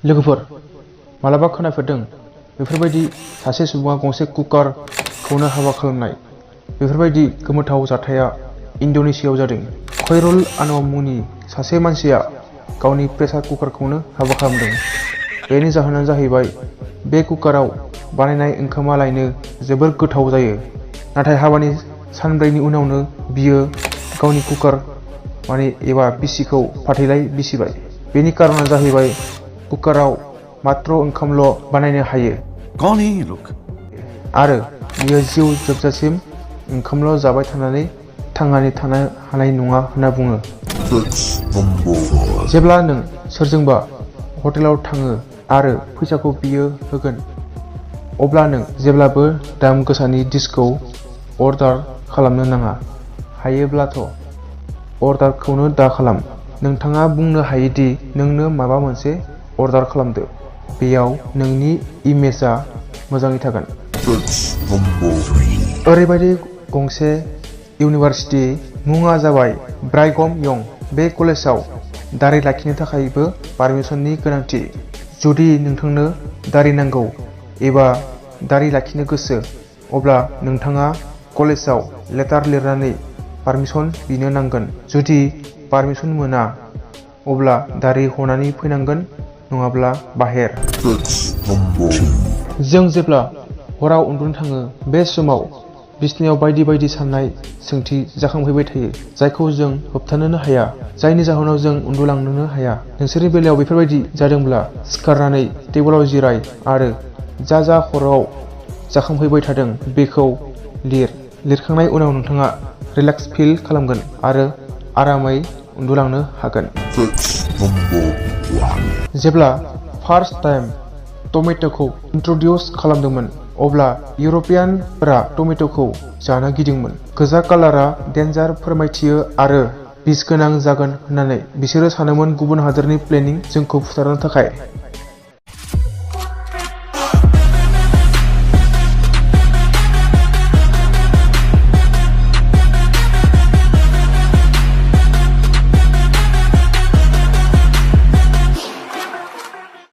लोगोफोर मालाबा खोनाफेरदों बेफोरबायदि सासे सुबुङा गंसे कुकार खौनो हाबा खालामनाय। बेफोरबायदि गोमोथाव जाथाया इन्ड'नेसियायाव जादों। खैरुल आनम मुंनि सासे मानसिया गावनि प्रेसार कुकारखौनो हाबा खालामदों। बेनि जाहोनानो जाहैबाय बे कुकाराव बानायनाय ओंखामा लायनो जोबोर गोथाव जायो। नाथाय हाबानि सानब्रैनि उनावनो बियो गावनि कुकार एबा बिसिखौ फाथैलाय बिसिबाय। बेनि कारना जाहैबाय कुकाराव मात्र ओंखामल' बानायनो हायो आरो बियो जिउ जोबजासिम ओंखामल' जाबाय थानानै थांनानै थानो हानाय नङा होनना बुङो। जेब्ला नों सोरजोंबा हटेलाव थाङो आरो फैसाखौ बियो होगोन, अब्ला नों जेब्लाबो दाम गोसानि डिशखौ अर्डार खालामनो नाङा। हायोब्लाथ' अर्डारखौनो दा खालाम। नोंथाङा बुंनो हायोदि नोंनो माबा मोनसे अर्डार खालामदो। बेयाव नोंनि इमेजआ मोजाङै थागोन। ओरैबायदि गंसे इउनिभारसिटि, मुङा जाबाय ब्राइगम यं। बे कलेजाव दारि लाखिनो थाखायबो पारमिसननि गोनांथि। जुदि नोंथांनो दारि नांगौ एबा दारि लाखिनो गोसो, अब्ला नोंथाङा कलेजाव लेटार लिरनानै पारमिसन बिनो नांगोन। जुदि पारमिसन मोना, अब्ला दारि हनानै फैनांगोन, नङाब्ला बाहेर। जों जेब्ला हराव उन्दुनो थाङो, बे समाव बिसनायाव बायदि बायदि साननाय सोंथि जाखांफैबाय थायो, जायखौ जों होबथानोनो हाया, जायनि जाहोनाव जों उन्दुलांनोनो हाया। नोंसोरनि बेलायाव बेफोरबायदि जादोंब्ला सिखारनानै टेबोलाव जिराय आरो जा खर'आव जाखांफैबाय थादों बेखौ लिर। लिरखांनायनि उनाव नोंथाङा रिलेक्स फिल खालामगोन आरो आरामै उन्दुलांनो हागोन। जेब्ला फार्स्ट टाइम टमेट'खौ इन्ट्रडिउस खालामदोंमोन, अब्ला इउर'पियानफोरा टमेट'खौ जानो गिदोंमोन। गोजा कालारा डेन्जार फोरमायथियो आरो बिस गोनां जागोन होननानै बिसोरो सानोमोन गुबुन हादोरनि प्लेनिं जोंखौ फुथारनो थाखाय।